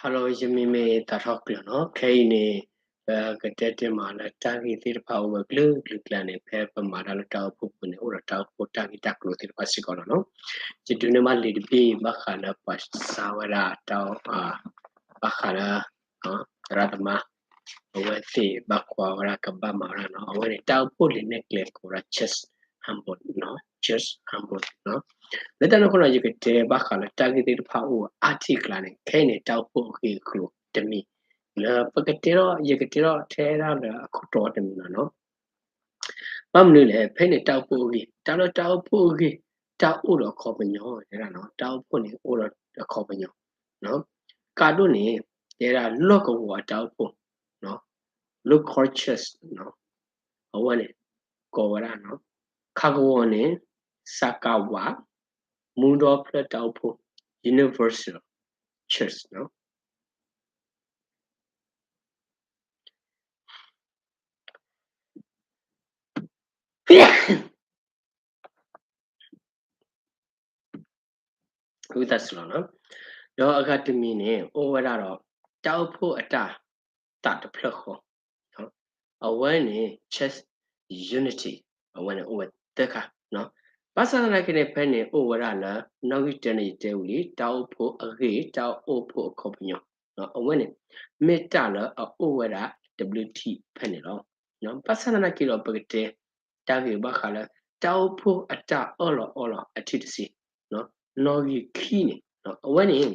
Hello, ယမံၤမ့ၢ်သးထီၣ်ကျၢၤနီၤ. ခဲအံၤန့ၣ် ပကတဲတ့ၢ်မးလၢတၢ်ဂ့ၢ်သ့ၣ်တဖၣ်အိၣ်ဝဲကလုာ်ကလုာ်ကျါန့ၣ် ဖဲပမၤတၢ်လၢတၢ်အိၣ်ဖှိၣ်ပူၤန့ၣ် အိၣ်ဒီးတၢ်အိၣ်ဖှိၣ်တၢ်ဂ့ၢ်တၢ်ကျိၤသ့ၣ်တဖၣ်စ့ၢ်ကီးလီၤနီၤ. ယဒုးနဲၣ်မးလံာ်တဘ့ၣ် ဘၣ်ဃးလၢပှၤစါဝဲဒၣ်တၢ် ဘၣ်ဃးလၢ သရၣ်သမါ အဝဲသ့ၣ်ဘၣ်ကွၢ်ဝဲဒၣ်ကဘၣ်မၤဝဲဒၣ်နီၤ. အဝဲန့ၣ် တၢ်အိၣ်ဖှိၣ်လံာ်နဲၣ်ကျဲကိးဝဲဒၣ် Church Handbook နီၤ, Church Handbook နီၤ. လၢတၢ်န့ၣ်အဃိဒီး ယကတဲဘၣ်ဃးလၢတၢ်ဂ့ၢ်သ့ၣ်တဖၣ်အိၣ်အါထံၣ်အကျါန့ၣ် ခဲအံၤန့ၣ် တၢ်အိၣ်ဖှိၣ်အဂ့ၢ်အကျိၤတမံၤ လၢပကတဲထီၣ် ယကတဲထီၣ်ထဲဒၣ်လၢအခိၣ်တီတမံၤလီၤနီၤ. ဘၣ်မနုၤလဲၣ် ဖဲန့ၣ်တၢ်အိၣ်ဖှိၣ်အဂ့ၢ် တၢ်လၢတၢ်အိၣ်ဖှိၣ်အဂ့ၢ် တၢ်အိၣ်ဒီးအခီပညီ တဲဒၣ်နီၤ, တၢ်အိၣ်ဖှိၣ်န့ၣ်အိၣ်ဒီးအခီပညီနီၤ. ကးဒိၣ်န့ၣ် တဲဒၣ်လီၢ်ကဝီၤအတၢ်အိၣ်ဖှိၣ် local church နီၤ, အဝဲန့ၣ် ကိးဝဲဒၣ်နီၤ. ခးကဝီၤန့ၣ် စကဝ, မူဒီဖျၢၣ်တၢ်အိၣ်ဖှိၣ် universal church နီၤ. ဝံသးစူၤလီၤနီၤ. ဒီးအဂၤတမံၤန့ၣ် အိၣ်ဝဲဒၣ်ဒီး တၢ်အိၣ်ဖှိၣ်အတၢ်သးတဖျၢၣ်ဃီ, အဝဲန့ၣ် church unity အဝဲန့ၣ်အိၣ်ဝဲသၢခါနီၤ. ဘၣ်ဆၣ်သနာ်က့န့ၣ် ဖဲန့ၣ်အိၣ်ဝဲဒၣ်လၢ နီၣ်ဂံၢ်တၢန့ၣ် ယတဲဝံၤလံ တၢ်အိၣ်ဖှိၣ်အဂ့ၢ် တၢ်အိၣ်ဖှိၣ်အခီပညီ အဝဲန့ၣ် မ့ၢ်တၢ်လၢအအိၣ်ဝဲဒၣ်တဘျုးထံၣ်ဖဲန့ၣ်လီၤ. ဘၣ်ဆၣ်သနာ်က့ဒီး ပကတဲ တၢ်ဂ့ၢ်ဘၣ်ဃးလၢ တၢ်အိၣ်ဖှိၣ်အတၢ်အၢၣ်လီၤအီလီၤအထံၣ်တဆံ, နီၣ်ဂံၢ်ခံန့ၣ် အဝဲန့ၣ်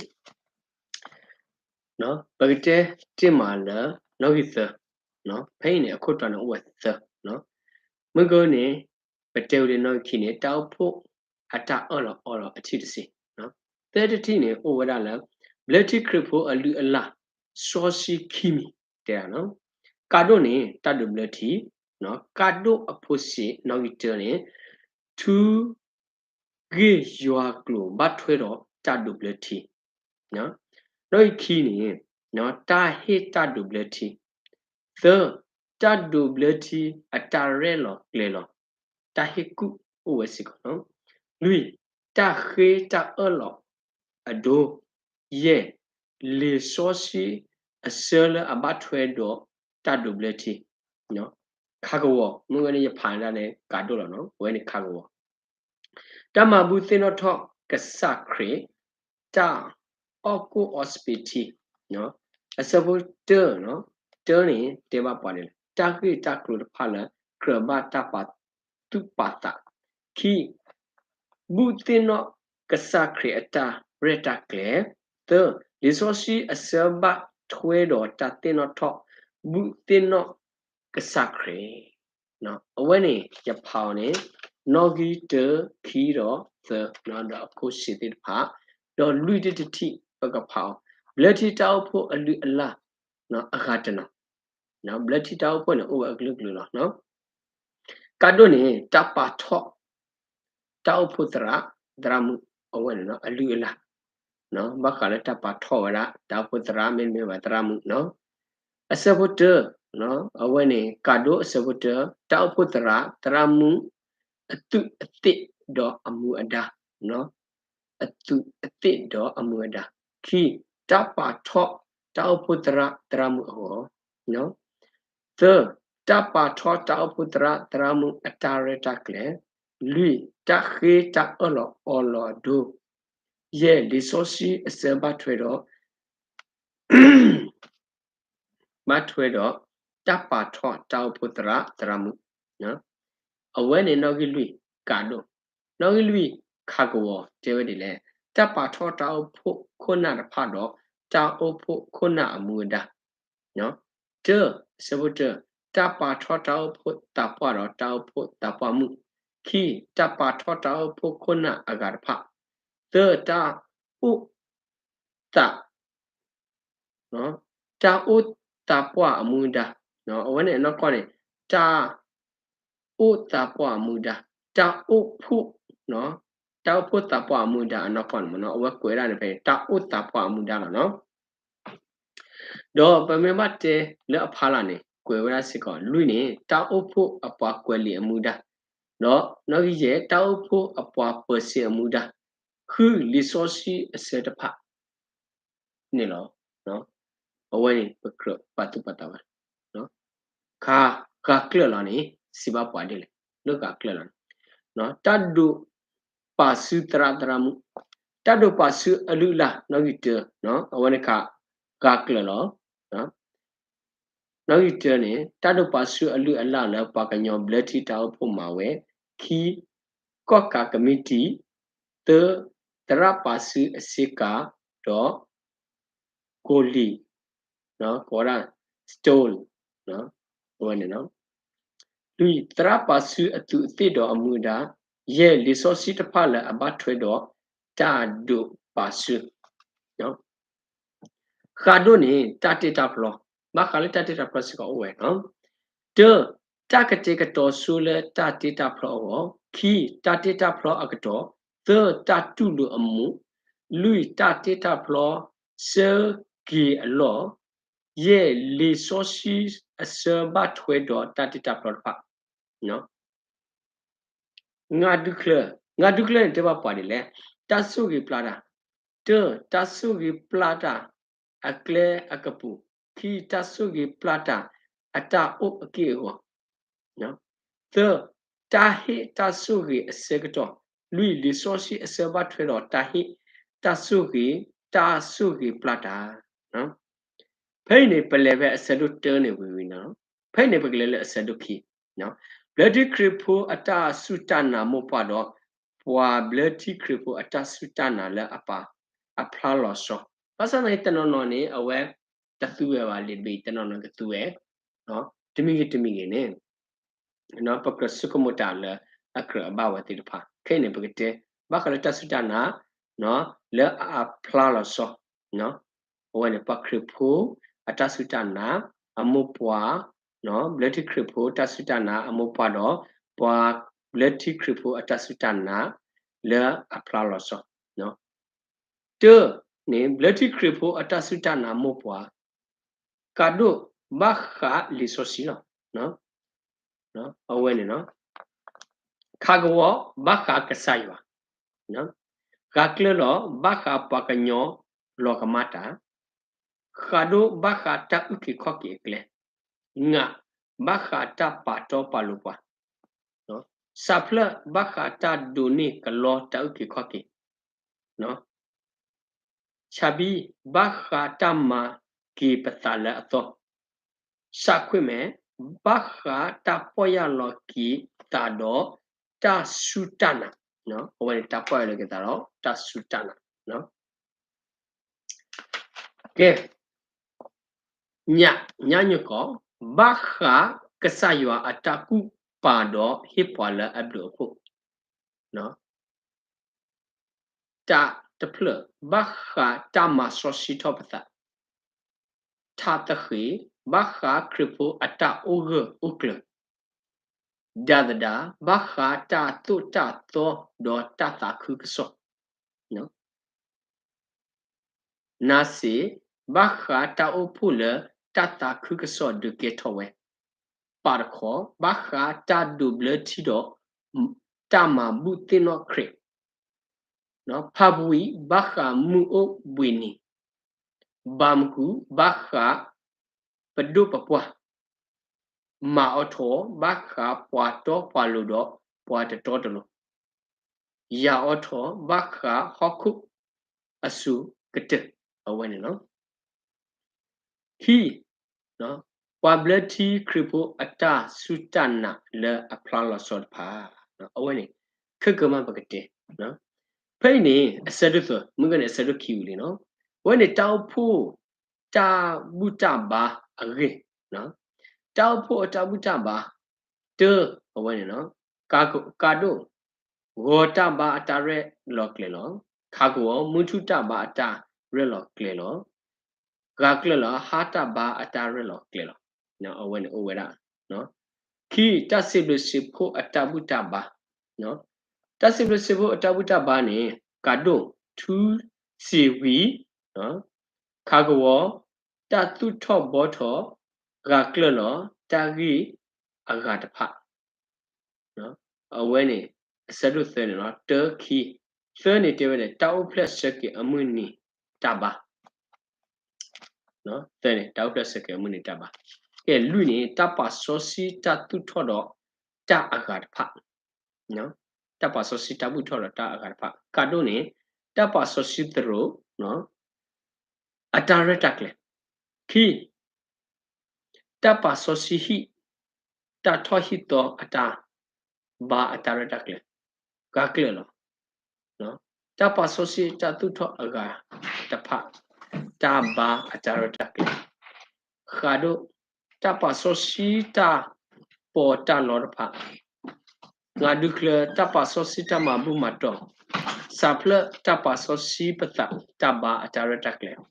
ပကတဲတ့ၢ်မးလၢ နီၣ်ဂံၢ်သၢ, ဖဲအံၤန့ၣ် အခိၣ်တီန့ၣ်အိၣ်ဝဲသၢ, မုၢ်ဂီၤန့ၣ် ပတဲဝံၤလၢနီၣ်ဂံၢ်ခံန့ၣ် တၢ်အိၣ်ဖှိၣ်အတၢ်အၢၣ်လီၤအီလီၤအထံၣ်တဆံ, သၢတထံၣ်န့ၣ် အိၣ်ဝဲဒၣ်လၢ ဘျၢထံခရံာ်ဖိအလုၢ်အလၢ် စီဆှံခံမံၤ တဲဒၣ်နီၤ. ကးဒိၣ်န့ၣ် တၢ်ဒိးဘျၢထံ, ကးဒိၣ်အဖိစ့ၣ် နီၣ်ဂံၢ်တၢန့ၣ် ထူ ဂ့ၢ်ယွၤကျိာ်ဘၣ်ထွဲဒီးတၢ်ဒိးဘျၢထံ, နီၣ်ဂံၢ်ခံန့ၣ် တၢ်ဟ့ၣ်တၢ်ဒိးဘျၢထံ, သၢ တၢ်ဒိးဘျၢထံအတၢ်ရဲၣ်လီၤကျဲၤလီၤ, တၢ်ဟ့ၣ်ကူၣ်အိၣ်ဝဲစ့ၢ်ကီးနီၤ. လွံၢ် တၢ်ဃ့တၢ်အၢၣ်လီၤအဒိ, ယဲၢ် လံာ်စီဆှံအဆၢလၢအဘၣ်ထွဲဒီးတၢ်ဒိးဘျၢထံ, ခးကဝီၤ မ့ၢ်ဝဲန့ၣ်ယဖးဒၣ်န့ၣ် ကးဒိၣ်လီၤနီၤ, ဝဲန့ၣ်ခးကဝီၤ တၢ်မၤဘူၣ်သ့ၣ်နီၣ်ထီၣ်ကစၢ်ခရံာ်, တၢ်အီၣ်ကိၣ်အီစပံးထံ, အဆၢဖိတၢ, တၢန့ၣ်တဲဘၣ်ပှၤန့ၣ်လၢ တၢ်ဂ့ၢ်တၢ်ကျိၤတဖၣ်လၢကြၢးဘၣ်တၢ်ပာ်သူၣ်ပာ်သး, ခံ ဘူၣ်သ့ၣ်နီၣ်ကစၢ်ခရံာ်အတၢ်ရဲၣ်တၢ်ကျဲၤ, သၢ လံာ်စီဆှံအဆၢဘၣ်ထွဲဒီးတၢ်သ့ၣ်နီၣ်ထီၣ် ဘူၣ်သ့ၣ်နီၣ်ကစၢ်ခရံာ် အဝဲန့ၣ် ယဖးအီၤန့ၣ် နီၣ်ဂံၢ်တၢ ခံဒီးသၢ, ဒီးအဖိစ့ၣ်သ့ၣ်တဖၣ်, ဒီးလွံၢ်တထံၣ် ပကဖးအီၤ ဘျၢထံတၢ်အိၣ်ဖှိၣ်အလုၢ်အလၢ် အဂၤတနီၤ, ဘျၢထံတၢ်အိၣ်ဖှိၣ်န့ၣ်အိၣ်ဝဲအကလုာ်ကလုာ်လီၤ. ကးဒိၣ်န့ၣ် တၢ်ပာ်ထီၣ် တၢ်အိၣ်ဖှိၣ်သရၣ်, သရၣ်မုၣ် အဝဲန့ၣ် အလုၢ်အလၢ်, ဘၣ်ဃးလၢတၢ်ပာ်ထီၣ်ဝဲဒၣ် တၢ်အိၣ်ဖှိၣ်သရၣ် မ့တမ့ၢ်ဘၣ်သရၣ်မုၣ်နီၤ. အဆၢဖိတၢ, အဝဲန့ၣ် ကးဒိၣ်အဆၢဖိတၢ, တၢ်အိၣ်ဖှိၣ်သရၣ်, သရၣ်မုၣ် အသူးအသ့ၣ်ဒီးအမူအဒါ, အသူးအသ့ၣ်ဒီးအမူအဒါ. ခံ, တၢ်ပာ်ထီၣ် တၢ်အိၣ်ဖှိၣ်သရၣ်, သရၣ်မုၣ်အဂီၢ် သၢ, တၢ်ပာ်ထီၣ်တၢ်အိၣ်ဖှိၣ်သရၣ်, သရၣ်မုၣ်အတၢ်ရဲၣ်တၢ်ကျဲၤ, လွံၢ်, တၢ်ဃ့တၢ်အၢၣ်လီၤအီလီၤအဒိ, ယဲၢ်, လံာ်စီဆှံအဆၢဘၣ်ထွဲဒီး ဘၣ်ထွဲဒီး တၢ်ပာ်ထီၣ်တၢ်အိၣ်ဖှိၣ်သရၣ်, သရၣ်မုၣ်, အဝဲန့ၣ်နီၣ်ဂံၢ်လွံၢ်ကးဒိၣ်, နီၣ်ဂံၢ်လွံၢ်ခးကဝီၤတဲဝဲဒ်လဲၣ်, တၢ်ပာ်ထီၣ်တၢ်အိၣ်ဖှိၣ်ခိၣ်နၢ်တဖၣ်ဒီး တၢ်အိၣ်ဖှိၣ်ခိၣ်နၢ်အမူအဒါ တၢ, အဆၢဖိတၢ, တၢ်ပာ်ထီၣ်တၢ်အိၣ်ဖှိၣ်သးပှၢ်ဒီးတၢ်အိၣ်ဖှိၣ်သးပှၢ်မုၣ်, ခံ, တၢ်ပာ်ထီၣ်တၢ်အိၣ်ဖှိၣ်ခိၣ်နၢ်အဂၤတဖၣ်, သၢ, တၢ်အိၣ်သး တၢ်အိၣ်သးပှၢ်အမူအဒါ, အဝဲန့ၣ်အနီၢ်ကီၢ်န့ၣ် တၢ်အိၣ်သးပှၢ်အမူအဒါ, တၢ်အိၣ်ဖှိၣ်, တၢ်အိၣ်ဖှိၣ်သးပှၢ်အမူအဒါအနီၢ်ကီၢ်န့ၣ်မ့ၢ်နီၤ, အဝဲကွဲးဒၣ်န့ၣ်ဖဲ တၢ်အိၣ်သးပှၢ်အမူအဒါလီၤနီၤ. ဒီးပမ့ၢ်ဘၣ်တဲလၢအဖီလာ်န့ၣ် ကွဲးဝဲဒၣ်စ့ၢ်ကီး လွံၢ်န့ၣ် တၢ်အိၣ်ဖှိၣ်အပှၤကွဲးလံာ်အမူအဒါ, ဒီးနီၣ်ဂံၢ်ယဲၢ် တၢ်အိၣ်ဖှိၣ်အပှၤပၢၤစ့အမူအဒါ, ဃု လံာ်စီဆှံအဆၢတဖၣ်န့ၣ်လီၤ. အဝဲန့ၣ် ပကြၢးပာ်သူၣ်ပာ်သးဝဲ, ခါ, ဂၤကျၢၢ်လီၤန့ၣ် စံးဘၣ်ပှၤဒ်လဲၣ်, လၢဂၤကျၢၢ်လီၤန့ၣ်, တၢ်ဒိးပာ်စုသရၣ်သရၣ်မုၣ်, တၢ်ဒိးပာ်စုအလုၢ်အလၢ် နီၣ်ဂံၢ်တၢ, အဝဲန့ၣ်ခါ ဂၤကျၢၢ်လီၤ. နီၣ်ဂံၢ်တၢန့ၣ် တၢ်ဒိးပာ်စုအလုၢ်အလၢ်လၢပှၤကညီဘျၢထံတၢ်အိၣ်ဖှိၣ်မၤဝဲ, ခံ, ကီၣ်ကးကမံးတံာ်, သၢ, သရၣ်ပာ်စုအဆ့ကၤ, ဒီး ကိးလံာ်, ကိးဝဲဒၣ် stone, အဝဲန့ၣ်, လွံၢ်, သရၣ်ပာ်စုအသူးအသ့ၣ်ဒီးအမူအဒါ, ယဲၢ်, လံာ်စီဆှံတဖၣ်လၢအဘၣ်ထွဲဒီးတၢ်ဒိးပာ်စု ဃးဒိၣ်န့ၣ် တၢ်တ့တၢ်ဖျီ, ဘၣ်ဃးလၢတၢ်တ့တၢ်ဖျီစ့ၢ်ကီးအိၣ်ဝဲ, တၢ, တၢ်ကတဲာ်ကတီၤဆိလၢတၢ်တ့တၢ်ဖျီအဂီၢ်, ခံ, တၢ်တ့တၢ်ဖျီအကတီၢ်, သၢ, တၢ်တူၢ်လိာ်အမူး, လွံၢ်, တၢ်တ့တၢ်ဖျီဆၢက့ၤအလီၢ်, ယဲၢ်, လံာ်စီဆှံအဆၢဘၣ်ထွဲဒီးတၢ်တ့တၢ်ဖျီတဖၣ် ငါဒူချၢ, ငါဒူချၢန့ၣ်တဲဘၣ်ပှၤဒ်လဲၣ်, တၢ်ဆိၣ်ဂ့ၤပျၢ်တၢ်, တၢ, တၢ်ဆိၣ်ဂ့ၤပျၢ်တၢ်အကျဲအကပူၤ, ခံ, တၢ်ဆိၣ်ဂ့ၤပျၢ်တၢ်အတၢ်အိၣ်အက့ၢ်အဂီၤ, သၢ, တၢ်ဟ့ၣ်တၢ်ဆိၣ်ဂ့ၤအဆၢကတီၢ်, လွံၢ်, လံာ်စီဆှံအဆၢဘၣ်ထွဲဒီးတၢ်ဟ့ၣ်တၢ်ဆိၣ်ဂ့ၤ, တၢ်ဆိၣ်ဂ့ၤပျၢ်တၢ် ဖဲအံၤန့ၣ် ပလဲၤဖဲအဆၢဒိၣ်တၢန့ၣ်ဝံၤဝံၤန့ၣ်လီၤ. ဖဲအံၤန့ၣ် ပကလဲၤလၢအဆၢဒိၣ်ခံ, ဘျၢထံခရံာ်ဖိအတၢ်စူၢ်တၢ်နာ်မိၢ်ပှၢ်ဒီး ပှၤဘျၢထံခရံာ်ဖိအတၢ်စူၢ်တၢ်နာ်လၢအပာ်အဖျါလီၤဆီ, ဘၣ်ဆၣ်သနာ်က့တနီၤနီၤန့ၣ် အဝဲတသူဝဲဘၣ်လံာ်တဘ့ၣ် တနီၤနီၤကသူဝဲ, တမံၤဂ့ၤတမံၤဂ့ၤန့ၣ် ပကြၢးဆိကမိၣ်တၢ်လၢအကြၢးအဘၣ်ဝဲသ့ၣ်တဖၣ်, ခဲအံၤန့ၣ် ပကတဲ ဘၣ်ဃးလၢတၢ်စူၢ်တၢ်နာ် လၢအဖျါလီၤဆီ, အဝဲန့ၣ် ပှၤခရံာ်ဖိအတၢ်စူၢ်တၢ်နာ် အမိၢ်ပှၢ်, ဘျၢထံခရံာ်ဖိတၢ်စူၢ်တၢ်နာ် အမိၢ်ပှၢ်ဒီး ပှၤဘျၢထံခရံာ်ဖိအတၢ်စူၢ်တၢ်နာ် လၢအဖျါလီၤဆီ, တၢန့ၣ် ဘျၢထံခရံာ်ဖိအတၢ်စူၢ်တၢ်နာ်မိၢ်ပှၢ်, ကးဒိၣ်ဘၣ်ဃးလံာ်စီဆှံလီၤ. အဝဲန့ၣ်, ခးကဝီၤ ဘၣ်ဃးကစၢ်ယွၤ, ဂၤကျၢၢ်လီၤ ဘၣ်ဃးပှၤကညီလီၤကမၣ်တၢ်, ဃးဒိၣ် ဘၣ်ဃးတၢ်အုၣ်က့ၤခီၣ်က့ၤအကျဲ, ငး ဘၣ်ဃးတၢ်ပာ်တီပာ်လိၤပှၤ, စးဖျၢၣ် ဘၣ်ဃးတၢ်ဒိးန့ၢ်ကလီတၢ်အုၣ်က့ၤခီၣ်က့ၤ, ဆးဘံ ဘၣ်ဃးတၢ်မၤက့ၤပသးလၢအသီ, စးခွ့မဲ ဘၣ်ဃးတၢ်ပီၢ်ယၢ်လီၤက့ၤသးဒီးတၢ်စူၢ်တၢ်နာ်, အဝဲန့ၣ် တၢ်ပီၢ်ယၢ်လီၤက့ၤသးဒီးတၢ်စူၢ်တၢ်နာ်, ကဲ, ညၣ်, ညၣ်ညိၣ်ကီး, ဘၣ်ဃးကစၢ်ယွၤအတၢ်ကူၣ်ပာ်ဒီးဟ့ၣ်ပှၤလၢအဘျုးအဖှိၣ်, တၢ်တဖျၢၣ် ဘၣ်ဃးတၢ်မၤစီဆှံထီၣ်ပသး, ထးသဃ့, ဘၣ်ဃးခရံာ်ဖိအတၢ်အိၣ်ဂၢၢ်အိၣ်ကျၢၤ, ဒၤသဒါ, ဘၣ်ဃးတၢ်သိၣ်တၢ်သီဒီးတၢ်သးခုကစီၣ်, နါစ့, ဘၣ်ဃးတၢ်အိၣ်ဖှိၣ်လၢတၢ်သးခုကစီၣ်ဒုးကဲထီၣ်ဝဲ, ပာ်တခီ, ဘၣ်ဃးတၢ်ဒိးဘျၢထံဒီးတၢ်မၤဘူၣ်သ့ၣ်နီၣ်ခရံာ်, ဖါဘှံး ဘၣ်ဃးမုၢ်အိၣ်ဘှံးနံၤ, ဘၣ်မကူး ဘၣ်ဃးပဒိၣ်ပပှၢ်, မၤအီထီၣ် ဘၣ်ဃးပှၤတီပှၤလိၤဒီးပှၤတတီတလိၤ, ယၤအီထီၣ် ဘၣ်ဃးဟီၣ်ခိၣ်အစိၤကတၢၢ်, အဝဲန့ၣ်လီၤ. ခံ, ပှၤဘျၢထံခရံာ်ဖိအတၢ်စူၢ်တၢ်နာ်လၢအဖျါလီၤဆီတဖၣ်, အဝဲန့ၣ် ခဲကမၣ်ပကတဲ, ဖဲအံၤန့ၣ် အဆၢဒိၣ်သၢ မုၢ်ဂၢၢ်န့ၣ် အဆၢဒိၣ်ခံဝံၤလံလီၤ. အဝဲန့ၣ် တၢ်အိၣ်ဖှိၣ်တၢ်ဘူၣ်တၢ်ဘါအဂ့ၢ်, တၢ်အိၣ်ဖှိၣ်အတၢ်ဘူၣ်တၢ်ဘါ, တၢ, အဝဲန့ၣ်, ကးဒိၣ်, ဂီၤတၢ်ဘါအတၢ်ရဲၣ်လီၤကျဲၤလီၤ. ခးကဝီၤ, မုၢ်ထူၣ်တၢ်ဘါအတၢ်ရဲၣ်လီၤကျဲၤလီၤ. ဂၤကျၢၢ်လီၤ, ဟါတၢ်ဘါအတၢ်ရဲၣ်လီၤကျဲၤလီၤ. အဝဲန့ၣ်အိၣ်ဝဲဒၣ်. ခံ, တၢ်စံးဘျုးစံးဖှိၣ်အတၢ်ဘူၣ်တၢ်ဘါ, တၢ်စံးဘျုးစံးဖှိၣ်အတၢ်ဘူၣ်တၢ်ဘါန့ၣ် ကးဒိၣ်, ထူစံးဝံၤ, ခးကဝီၤ, တၢ်သူၣ်ထီၣ်ဘှီထီၣ်, ဂၤကျၢၢ်လီၤ, တၢ်ဂ့ၢ်အဂၤတဖၣ်. အဝဲန့ၣ် အဆၢဒိၣ်သၢန့ၣ်လီၤ. တၢ ခံ, သၢန့ၣ်တဲဝဲဒၣ် တၢ်အိၣ်ဖျဲၣ်ဆၢက့ၤအမုၢ်နံၤတၢ်ဘါ. သၢန့ၣ် တၢ်အိၣ်ဖျဲၣ်ဆၢက့ၤအမုၢ်နံၤတၢ်ဘါ. ကဲ လွံၢ်န့ၣ် တၢ်ပာ်စီဆှံတၢ်သူၣ်ထီၣ်ဒီးတၢ်အဂၤတဖၣ်, တၢ်ပာ်စီဆှံတၢ်သူၣ်ထီၣ်ဒီးတၢ်အဂၤတဖၣ်. ကးဒိၣ်န့ၣ် တၢ်ပာ်စီဆှံသရိာ် အတၢ်ရဲၣ်တၢ်ကျဲၤ. ခံ တၢ်ပာ်စီဆှံဟံၣ် တၢ်ထီၣ်ဟံၣ်သီအတၢ်ဘါအတၢ်ရဲၣ်တၢ်ကျဲၤ ဂၤကျၢၤလီၤ. တၢ်ပာ်စီဆှံတၢ်သူၣ်ထီၣ်အဂၤတဖၣ် တၢ်ဘါအတၢ်ရဲၣ်တၢ်ကျဲၤ. ဃးဒိၣ် တၢ်ပာ်စီဆှံတၢ်ပီးတၢ်လီတဖၣ်. ငါဒုးချၢ တၢ်ပာ်စီဆှံတၢ်မၤဘူၣ်မၤတီၤ စးဖျၢၣ်တၢ်ပာ်စီဆှံပသး တၢ်ဘါအတၢ်ရဲၣ်တၢ်ကျဲၤ.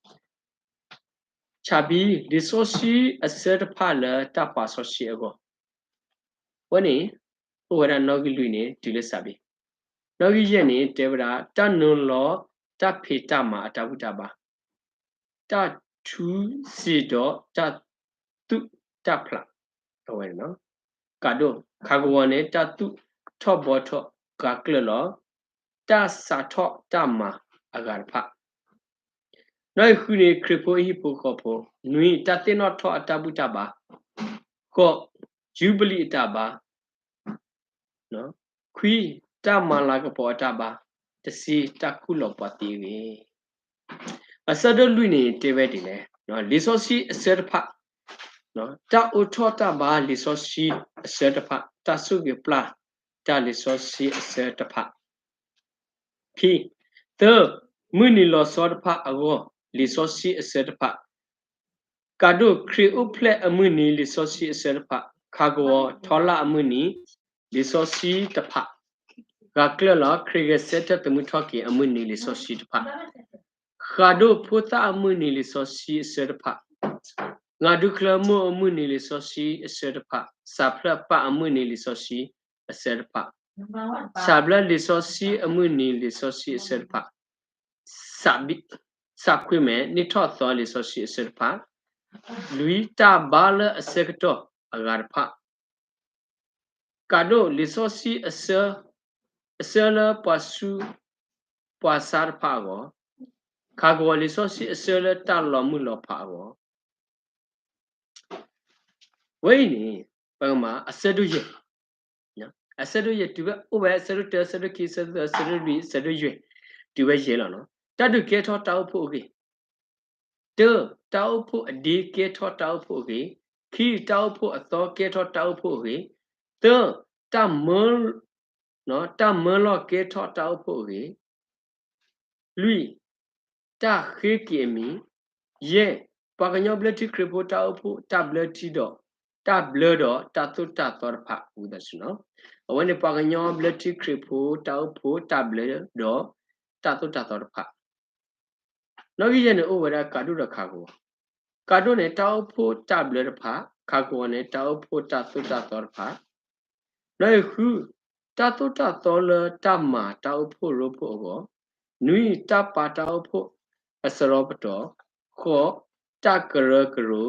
ဆၣ်ဘံ လံာ်စီဆှံအဆၢတဖၣ်လၢတၢ်ပာ်စီဆှံအဂီၢ်. အဝဲန့ၣ် အိၣ်ဝဲဒၣ်နီၣ်ဂံၢ်လွံၢ်န့ၣ် တုၤလၢစၣ်ဘံ. နီၣ်ဂံၢ်ယဲၢ်န့ၣ် တဲဝဲဒၣ် တၢ်နုာ်လီၤတၢ်ဖံးတၢ်မၤအတၢ်ဘူၣ်တၢ်ဘါ, တၢ်ထူစ့ဒီးတၢ်သူၣ်တၢ်ဖျး အဝဲန့ၣ်လီၤ. ကးဒိၣ် ခးကဝီၤန့ၣ် တၢ်သူၣ်ထီၣ်ဘှီထီၣ် ဂၤကျၢၤလီၤ. တၢ်စးထီၣ်တၢ်မၤအဂၤတဖၣ်. နီၣ်ဂံၢ်ဃုန့ၣ် ခရံာ်ဖိအဟံၣ်ဖိဃီဖိ. နွံ တၢ်သ့ၣ်နီၣ်ထီၣ်အတၢ်ဘူၣ်တၢ်ဘါ. ဃိး ယူဘလံၤအတၢ်ဘါ. ခွံ တၢ်မၤလၤကပီၤအတၢ်ဘါ. တဆံ တၢ်ခူၣ်လီၤပှၤသံအဂ့ၢ်. အဆၢဒိၣ်လွံၢ်န့ၣ် တဲဝဲဒ်လဲၣ်, လံာ်စီဆှံအဆၢတဖၣ်, တၢ်အိးထီၣ်တၢ်ဘါလံာ်စီဆှံအဆၢတဖၣ်, တၢ်စူၢ်က့ၤပျၢ်တၢ်လံာ်စီဆှံအဆၢတဖၣ်. ခံ, သၢ, မုၢ်နံၤလီၤဆီတဖၣ်အဂီၢ် လံာ်စီဆှံအဆၢတဖၣ်. ကးဒိၣ် ခရံာ်အိၣ်ဖျဲၣ်အမုၢ်နံၤလံာ်စီဆှံအဆၢတဖၣ်, ခးကဝီၤ ထီလၣ်အမုၢ်နံၤ လံာ်စီဆှံတဖၣ်. ဂၤကျၢၤလီၤ ခရံာ်ဂဲၤဆၢထၢၣ်သမူထီၣ်က့ၤအမုၢ်နံၤလံာ်စီဆှံတဖၣ်. ဃးဒိၣ်ဖိသၣ်အမုၢ်နံၤလံာ်စီဆှံအဆၢတဖၣ်, ငါဒုးချၢမိၢ်အမုၢ်နံၤလံာ်စီဆှံအဆၢတဖၣ်, စးဖျၢၣ်ပၢ်အမုၢ်နံၤလံာ်စီဆှံအဆၢတဖၣ်, စးဘျၢလံာ်စီဆှံအမုၢ်နံၤလံာ်စီဆှံအဆၢတဖၣ်, စးခွံမဲာ် နံၣ်ထီၣ်သီလံာ်စီဆှံအဆၢတဖၣ်, လွံၢ် တၢ်ဘါလၢအဆၢကတီၢ်အဂၤတဖၣ်. ကးဒိၣ် လံာ်စီဆှံအဆၢ, အဆၢလၢပှၤဆူပှၤဆါတဖၣ်အဂီၢ်, ခးကဝီၤလံာ်စီဆှံအဆၢလၢတၢ်လီၤမုၢ်လီၤဖးအဂီၢ်. ဝဲအံၤန့ၣ် ပကမၤအဆၢဒိၣ်ယဲၢ်, အဆၢဒိၣ်ယဲၢ် တုၤဝဲအိၣ်ဝဲအဆၢဒိၣ်တၢ အဆၢဒိၣ်ခံ အဆၢဒိၣ်သၢ အဆၢဒိၣ်လွံၢ် အဆၢဒိၣ်ယဲၢ်, တုၤဝဲယဲၢ်လီၤနီၤ. တၢ်ဒုးကဲထီၣ်တၢ်အိၣ်ဖှိၣ်အဂ့ၢ်, တၢ, တၢ်အိၣ်ဖှိၣ်အဒ့ကဲထီၣ်တၢ်အိၣ်ဖှိၣ်အဂ့ၢ်, ခံ, တၢ်အိၣ်ဖှိၣ်အသီကဲထီၣ်တၢ်အိၣ်ဖှိၣ်အဂ့ၢ်, သၢ, တၢ်မၢ, တၢ်မၢလီၤကဲထီၣ်တၢ်အိၣ်ဖှိၣ်အဂ့ၢ်, လွံၢ်, တၢ်ဃ့က့ၤအမံၤ, ယဲၢ်, ပှၤကညီဘျၢထံခရံာ်ဖိတၢ်အိၣ်ဖှိၣ်တၢ်ဘျၢထံဒီး, တၢ်ဘျၢဒီးတၢ်သိၣ်တၢ်သီတဖၣ် ဝံသးစူၤနီၤ. အဝဲန့ၣ်ပှၤကညီဘျၢထံခရံာ်ဖိတၢ်အိၣ်ဖှိၣ်တၢ်ဘျၢဒီးတၢ်သိၣ်တၢ်သီတဖၣ်. နီၣ်ဂံၢ်ယဲၢ်န့ၣ်အိၣ်ဝဲဒၣ်ကးဒိၣ်ဒီးခးကဝီၤ, ကးဒိၣ်န့ၣ် တၢ်အိၣ်ဖှိၣ်တၢ်ဘျၢတဖၣ်, ခးကဝီၤန့ၣ် တၢ်အိၣ်ဖှိၣ်တၢ်သိၣ်တၢ်သီတဖၣ်. နီၣ်ဂံၢ်ဃု, တၢ်သိၣ်တၢ်သီလၢတၢ်မၤတၢ်အိၣ်ဖှိၣ်ရိဖှိၣ်အဂီၢ်, နွံ, တၢ်ပာ်တၢ်အိၣ်ဖှိၣ်အစရီပတီၢ်, ဃိး, တၢ်ကရၢကရိ,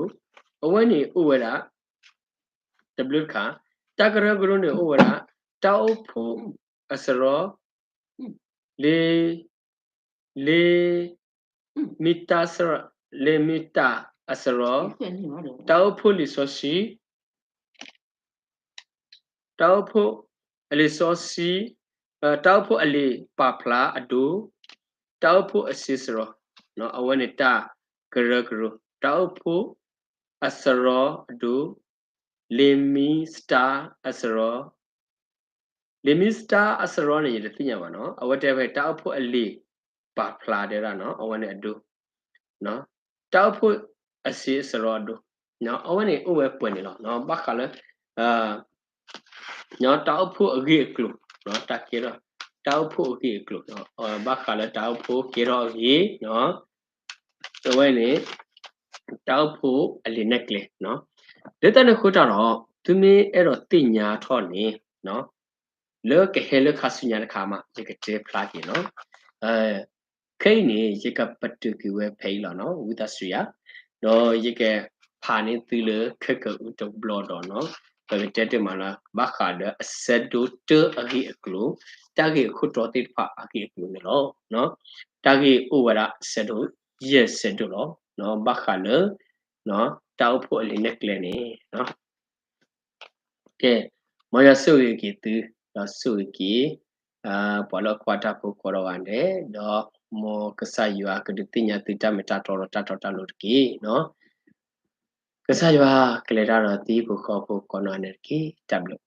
အဝဲန့ၣ်အိၣ်ဝဲဒၣ် တဘျုးတခါ, တၢ်ကရၢကရိန့ၣ်အိၣ်ဝဲဒၣ် တၢ်အိၣ်ဖှိၣ်အစရီ, လံာ်, လံာ်မံတၢ်စရီ, လံာ်မံတၢ်အစရီ, တၢ်အိၣ်ဖှိၣ်လံာ်စီဆှံ, တၢ်အိၣ်ဖှိၣ်အလံာ်စီဆှံ, တၢ်အိၣ်ဖှိၣ်အလံာ်ပာ်ဖျါအဒိ, တၢ်အိၣ်ဖှိၣ်အစံးစရီ, အဝဲန့ၣ်တၢ်ကရၢကရိ, တၢ်အိၣ်ဖှိၣ်အစရီအဒိ, လံာ်မံစတါအစရီ, လံာ်မံစတါအစရီန့ၣ် ယတသ့ၣ်ညါဘၣ်နီၤ, အဝဲတဲဖဲတၢ်အိၣ်ဖှိၣ်အလံာ်ပာ်ဖျါတဲဒၣ်နီၤ, အဝဲန့ၣ်အဒိ, တၢ်အိၣ်ဖှိၣ်အစံးအစရီအဒိ, အဝဲန့ၣ်အိၣ်ဝဲပှဲၤန့ၣ်လီၤ, ဘၣ်ဃးလၢ တၢ်အိၣ်ဖှိၣ်အဂ့ၢ်အကျိၤ, တၢ်ကဲထီၣ်, တၢ်အိၣ်ဖှိၣ်အဂ့ၢ်အကျိၤ, ဘၣ်ဃးလၢတၢ်အိၣ်ဖှိၣ်ကဲထီၣ်အဂ့ၢ်, အဝဲန့ၣ် တၢ်အိၣ်ဖှိၣ်အလံာ်နဲၣ်ကျဲ, လၢတၢ်န့ၣ်အဃိတၢ်ဒီး သုမ့ၢ်အဲၣ်ဒိးသ့ၣ်ညါထီၣ်န့ၣ်, လၢကဟဲလၢခါဆူညါတခါမး ယကတဲဖျါက့ၤနီၤ. ခဲအံၤန့ၣ် ယကပတုာ်ကွံာ်ဝဲဖဲအံၤလီၤနီၤ, ဝံသးစူၤယၤ, ဒီးယကဖးန့ၢ်သုလၢခဲကအုတဘျီဒီးနီၤ, ပကတဲတ့ၢ်မးလၢ ဘၣ်ဃးဒီးအဆၢဒိၣ်တၢအဂ့ၢ်အကျိၤ, တၢ်ဂ့ၢ်အခိၣ်တီသ့ၣ်တဖၣ်အဂ့ၢ်အကျိၤန့ၣ်လီၤ. တၢ်ဂ့ၢ်အိၣ်ဝဲဒၣ်ဆၢဒိၣ်ယဲၢ်ဆၢဒိၣ်လီၤ. ဘၣ်ဃးလၢ တၢ်အိၣ်ဖှိၣ်အလံာ်နဲၣ်ကျဲန့ၣ် ကဲ, မ်ယွၤဆိၣ်ဂ့ၤက့ၤသု, ဒီးဆိၣ်ဂ့ၤက့ၤ ပှၤလၢအကွၢ်တၢ်ဖိကိးဂၤဒဲး, ဒီးမ်ကစၢ်ယွၤကဒုးသ့ၣ်ညါသုတၢ်မ့ၢ်တၢ်တီဒီးတၢ်တီတၢ်လိၤတက့ၢ်. ကစၢ်ယွၤကလဲၤတၢ်ဒီးသုဟံၣ်ဖိဃီဖိကိးနီၢ်ဂၤဒဲးတက့ၢ်. တၢ်ဘျုး